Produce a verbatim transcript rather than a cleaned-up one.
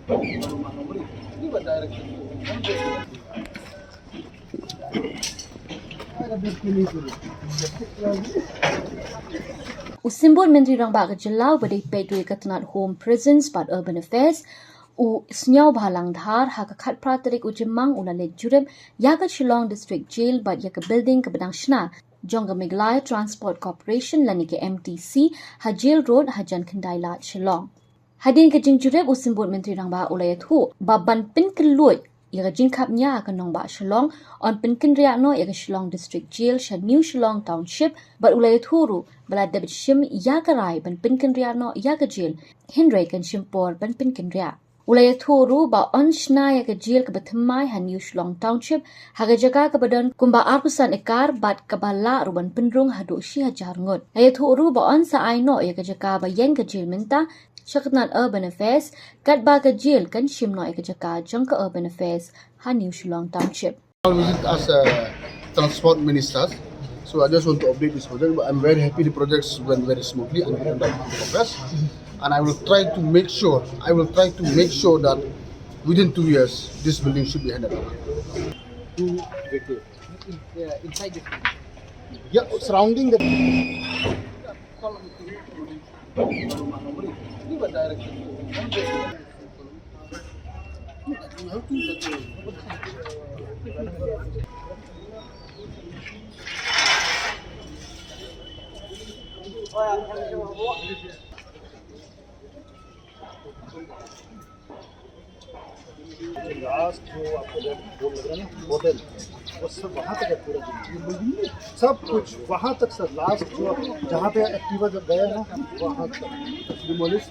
U Symbud Myntri Rangbah ka jylla uba dei peit ruh ïa ka tnat Home, Prisons bad Urban Affairs, u Sniawbhalang Dhar, ha ka khatphra tarik u Jymmang u la leit jurip ïa ka Shillong District Jail bad ïa ka building kaba dang shna jong ka Meghalaya Transport Corporation lane ka M T C ha Jail Road hajan Khyndailad, Shillong. Hadien ka jingjurip, u Symbud Myntri Rangbah u la ïathuh ba ban pynkylluid ïa ka jingkhapngiah ha ka nongbah Shillong, yn pynkynriah noh ïa ka Shillong District Jail sha New Shillong Township, bad u la ïathuh ruh ba la dep shim ïa ka rai ban pynkynriah noh ïa ka jail, hynrei kan shim por ban pynkynriah. U la ïathuh ruh ba yn shna ïa ka jail kaba thymmai ha New Shillong Township, ha ka jaka kaba don kumba arphew san ekar bad kaba lah ruh ban pynrung haduh shi hajar ngut. La ïathuh ruh ba yn sa ai noh ïa ka jaka ba ïeng ka jail mynta sha ka tnat Urban Affairs, katba ka jail kan shim noh ïa ka jaka jong ka Urban Affairs ha New Shillong Township. I'll visit as a transport minister. So I just want to update this project, but I'm very happy the projects went very smoothly and we end up in progress. And I will try to make sure, I will try to make sure that within two years, this building should be handed over. Two vacant. Yeah, inside this building. Yeah, surrounding the लास्ट जो आपको रेड बोर्ड लग रहा है ना, होटल, वो सब वहाँ तक है पूरा। सब कुछ वहाँ तक सर, लास्ट जो जहाँ पे एक्टिवा जब गया ना, वहाँ तक डिमोलिश।